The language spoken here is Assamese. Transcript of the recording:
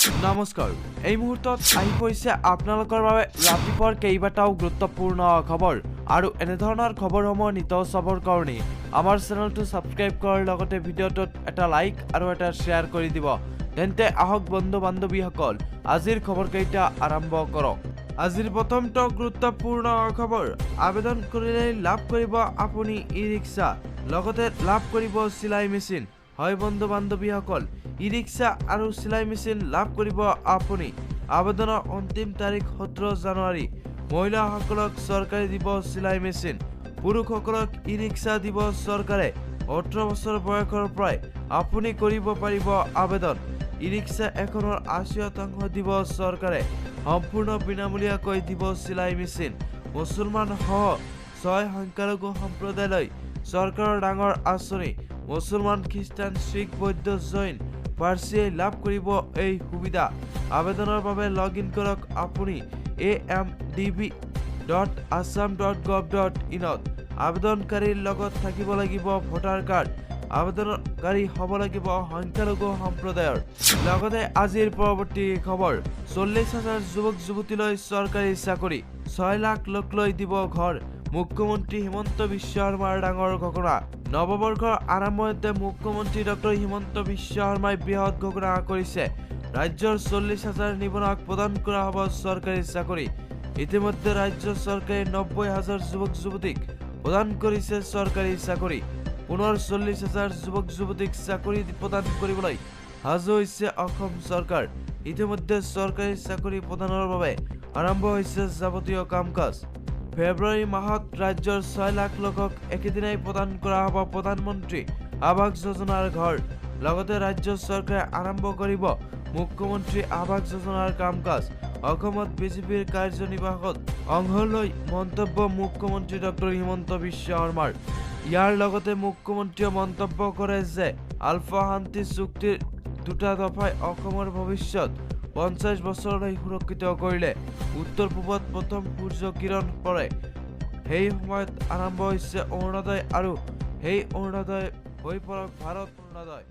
নমস্কাৰ, এই মুহূৰ্তত আহি পৰিছে আপোনালোকৰ বাবে ৰাতিপুৱাৰ কেইবাটাও গুৰুত্বপূৰ্ণ খবৰ। আৰু এনেধৰণৰ খবৰসমূহ নিতৌ চাবৰ কাৰণে আমাৰ চেনেলটো ছাবস্ক্ৰাইব কৰাৰ লগতে ভিডিঅ'টোত এটা লাইক আৰু এটা শ্বেয়াৰ কৰি দিব। তেন্তে আহক বন্ধু বান্ধৱীসকল, আজিৰ খবৰকেইটা আৰম্ভ কৰক। আজিৰ প্ৰথমটো গুৰুত্বপূৰ্ণ খবৰ, আবেদন কৰিলেই লাভ কৰিব আপুনি ই ৰিক্সা, লগতে লাভ কৰিব চিলাই মেচিন। হয় বন্ধু বান্ধৱীসকল, ই ৰিক্সা আৰু চিলাই মেচিন লাভ কৰিব আপুনি। আবেদনৰ অন্তিম তাৰিখ 17 জানুৱাৰী। মহিলাসকলক চৰকাৰে দিব চিলাই মেচিন, পুৰুষসকলক ই ৰিক্সা দিব চৰকাৰে। 18 বছৰ বয়সৰ পৰাই আপুনি কৰিব পাৰিব আবেদন। ই ৰিক্সা এখনৰ 80% দিব চৰকাৰে, সম্পূৰ্ণ বিনামূলীয়াকৈ দিব চিলাই মেচিন। মুছলমানসহ 6 সংখ্যালঘু সম্প্ৰদায়লৈ চৰকাৰৰ ডাঙৰ আঁচনি। মুছলমান, খ্ৰীষ্টান, শিখ, বৌদ্ধ, জৈন, পাৰ্চীয়ে লাভ কৰিব এই সুবিধা। আবেদনৰ বাবে লগ ইন কৰক আপুনি amdb.assam.gov.inত। আবেদনকাৰীৰ লগত থাকিব লাগিব ভোটাৰ কাৰ্ড, আবেদনকাৰী হ'ব লাগিব সংখ্যালঘু সম্প্ৰদায়ৰ। লগতে আজিৰ পৰৱৰ্তী খবৰ, 40 হাজাৰ যুৱক যুৱতীলৈ চৰকাৰী চাকৰি, 6 লাখ লোকলৈ দিব ঘৰ। মুখ্যমন্ত্ৰী হিমন্ত বিশ্ব শৰ্মাৰ ডাঙৰ ঘোষণা। নৱবৰ্ষৰ আৰম্ভণিতে মুখ্যমন্ত্ৰী ডক্টৰ হিমন্ত বিশ্ব শৰ্মাই বৃহৎ ঘোষণা কৰিছে। ৰাজ্যৰ 40 হাজাৰ নিবনুৱাক প্ৰদান কৰা হ'ব চৰকাৰী চাকৰি। ইতিমধ্যে ৰাজ্য চৰকাৰে 90 হাজাৰ যুৱক যুৱতীক প্ৰদান কৰিছে চৰকাৰী চাকৰি। পুনৰ 40 হাজাৰ যুৱক যুৱতীক চাকৰি প্ৰদান কৰিবলৈ সাজু হৈছে অসম চৰকাৰ। ইতিমধ্যে চৰকাৰী চাকৰি প্ৰদানৰ বাবে আৰম্ভ হৈছে যাৱতীয় কাম কাজ। ফেব্ৰুৱাৰী মাহত ৰাজ্যৰ 6 লাখ লোকক একেদিনাই প্ৰদান কৰা হ'ব প্ৰধানমন্ত্ৰী আৱাস যোজনাৰ ঘৰ। লগতে ৰাজ্য চৰকাৰে আৰম্ভ কৰিব মুখ্যমন্ত্ৰী আৱাস যোজনাৰ কাম কাজ। অসমত বিজেপিৰ কাৰ্যনিৰ্বাহত অংশ লৈ মন্তব্য মুখ্যমন্ত্ৰী ডক্টৰ হিমন্ত বিশ্ব শৰ্মাৰ। ইয়াৰ লগতে মুখ্যমন্ত্ৰীয়ে মন্তব্য কৰে যে আলফা শান্তি চুক্তিৰ দুটা দফাই অসমৰ ভৱিষ্যত 50 বছৰলৈ সুৰক্ষিত কৰিলে। উত্তৰ পূবত প্ৰথম সূৰ্য কিৰণ পৰে, সেই সময়ত আৰম্ভ হৈছে অৰুণোদয়, আৰু সেই অৰুণোদয় হৈ পৰক ভাৰত অৰুণোদয়।